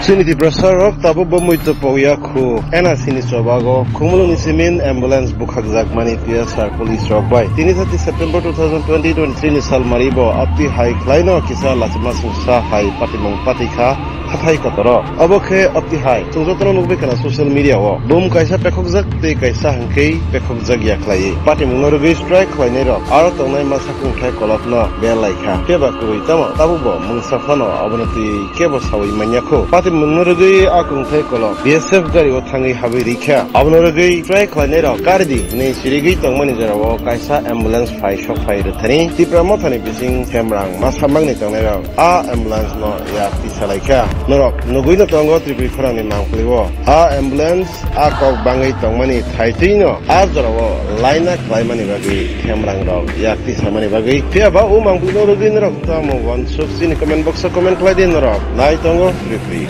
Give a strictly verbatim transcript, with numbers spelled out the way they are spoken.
Chini Tiprasa rok tabuk bo muitu pokya khu N R C ni chobago Khumulwng ni simin ambulance bukhakjak mani T S R police rok bai. Tini thirty September two thousand twenty twenty-three ni salmari bo apti hai khlaino kisa lachima sungsa hai patimung patikha hathai kotoro. Obo khe apti hai chwng jotono nugwi khna social media o. Bum kaisa pekhokjak tei kaisa hwnkhe pekhokjak ya khlaiwi. Patimungno rwgwi strike khlainai rok aro tongnai masa kungthai kolokno belaikha. Phiya ba kwrwi tamo tabuk bo mungsa phano abono twi kebo sawi manya kho. Patimungno rwgwi a kungthai kolok B S F gari o thangwi habwi rikha. Abono rwgwi strike khlainai rok karidi hinwi sirigwi tongmani jorao kaisa ambulance phai sok phai rwthani Tipra Mothani bising Hemrang masa mangni tongnai rok a ambulance no yak tisa laikha. Norok nugwi no tongo Tripuri khorang ni mangpili o. A ambulance a kok bangwi tongmani thaitwi no a jorao laina khlaimani bagwi Hemrang rok yak tisamani bagwi. Phiya ba o mangpili no rwgwi norok tamo wansuk chini comment box o comment khlai di norok. Nai tongo Tripuri.